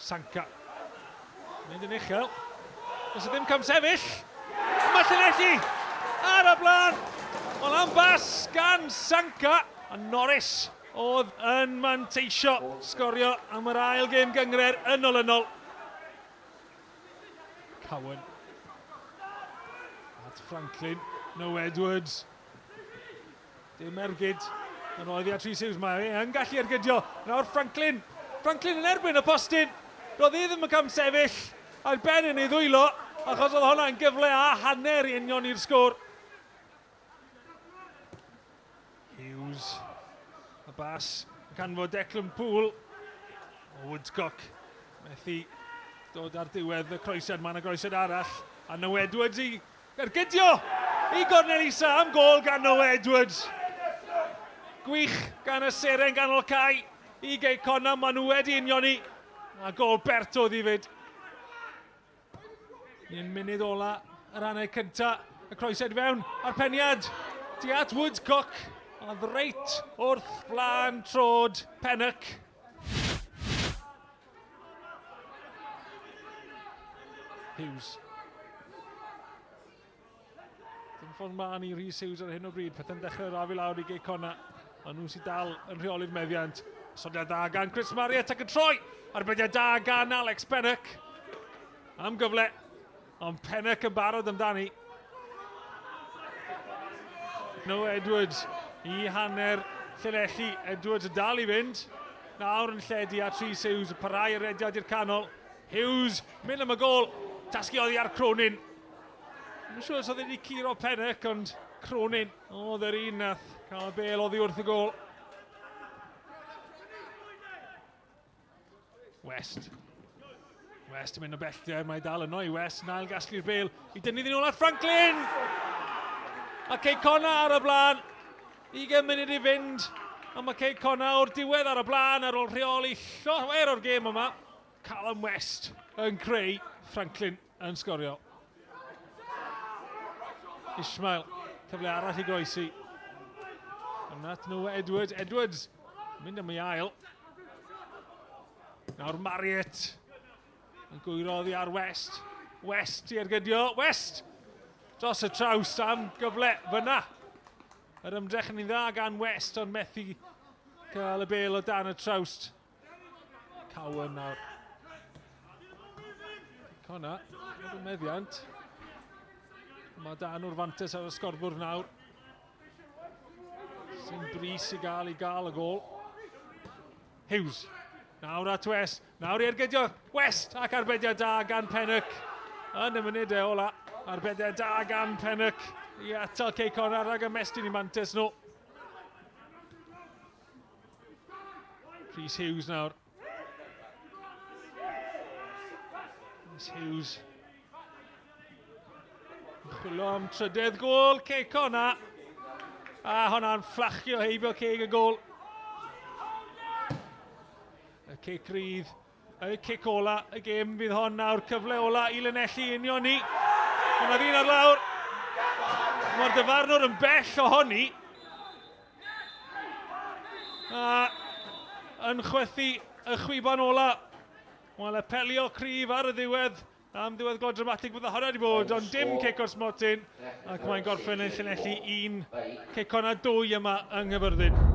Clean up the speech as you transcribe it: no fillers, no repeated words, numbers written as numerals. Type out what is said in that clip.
Sanka. Mynd yn uchel. Does e ddim camsefyll. Mae Llanelli ar y blaen. Wel am bas gan Sanka. A Norris oedd yn manteisio sgorio am yr ail gêm gynghrair yn olynol. Cowan. At Franklin. No Edwards. Dim ergyd. Yn oedd i at Rhys Hughes. Mae e yn gallu ergydio. Nawr Franklin. Franklin yn erbyn y postyn. Roedd e ddim yn camsefyll. A'r ben yn ei ddwylo. Achos oedd hwnna'n gyfle a hanner i union i'r sgôr. Hughes. Y bas yn canfod Declan Poole. Woodcock methu dod ar diwedd y croesiad. Mae yna groesiad arall. A Noe Edwards i ergydio i gornel isa am gôl gan Noe Edwards. Gwych gan y seren ganol cae i Gei Connah. Maen nhw wedi unioni. A gôl bert oedd i fyd. Un munud ola yr hanner cynta. Y croesiad fewn a'r peniad. Tu at Woodcock. Oedd reit wrth flaen trod Pennock. Hughes. Dim ffordd mân i Rhys Hughes ar hyn o bryd. Pethau'n dechrau rafu lawr i Gei Connah. Ond nhw sydd dal yn rheoli'r meddiant. Sodiad da gan Chris Marriott ac yn troi. Arbediad da gan Alex Pennock. Am gyfle. Ond Pennock yn barod amdani. No Edwards i hanner Llanelli. Edwards yn dal i fynd. Nawr yn lledu at Rhys Hughes. Parau y rediad i'r canol. Hughes, mynd am y gol. Tasgu oddi ar Cronin. Dwi'n siŵr os oedd wedi curo Pennock, ond Cronin oedd yr un nath cael y bel oddi wrth y gol. West. West yn mynd o bellter, mae dal yno i West, nail gasglu'r bel i dynnu ddyn ôl at Franklin! A Cei Connah ar y blaen, 20 munud i fynd, a mae Cei Connah o'r diwedd ar y blaen ar ôl rheoli llawer o'r gêm yma. Callum West yn creu, Franklin yn sgorio. Ishmael, cyfle arall i groesi. Yna at Noah Edwards. Edwards, mynd am ei ail. Nawr Marriott yn gwyro oddi ar West. West i ergydio. West! Dros y trawst am gyfle fyna. Yr ymdrech yn dda gan West, ond methu cael y bel o dan y trawst. Cowan nawr. Conna, yn y meddiant. Mae dan o'r fantes ar y sgorfwrdd nawr. Sy'n bris i gael i gael y gol. Hughes. Nawr at West. Nawr i ergydio. West ac arbediad da gan Pennock. Yn y munudau ola. Arbediad da gan Pennock i atal Cei Connah rhag ymestyn i mantes nhw. Rhys Hughes nawr. Rhys Hughes. Chwilio am trydedd gôl, Cei Connah. A honna'n fflachio heibio ceg y gôl. Y cic rydd, y cic ola, y gêm fydd hon nawr, cyfle ola i Lanelli union ni. Hwna ddyn ar lawr. Mae'r dyfarnwr yn bell ohoni. A yn chwethu y chwiban ola. Wel, apelio cryf ar y ddiwedd. Am ddiwedd glo dramatig bydde hwnna wedi bod, ond dim cic o'r smotyn, ac mae'n gorffen yn Llanelli un cic o'na dwy yma yng Nghaerfyrddin.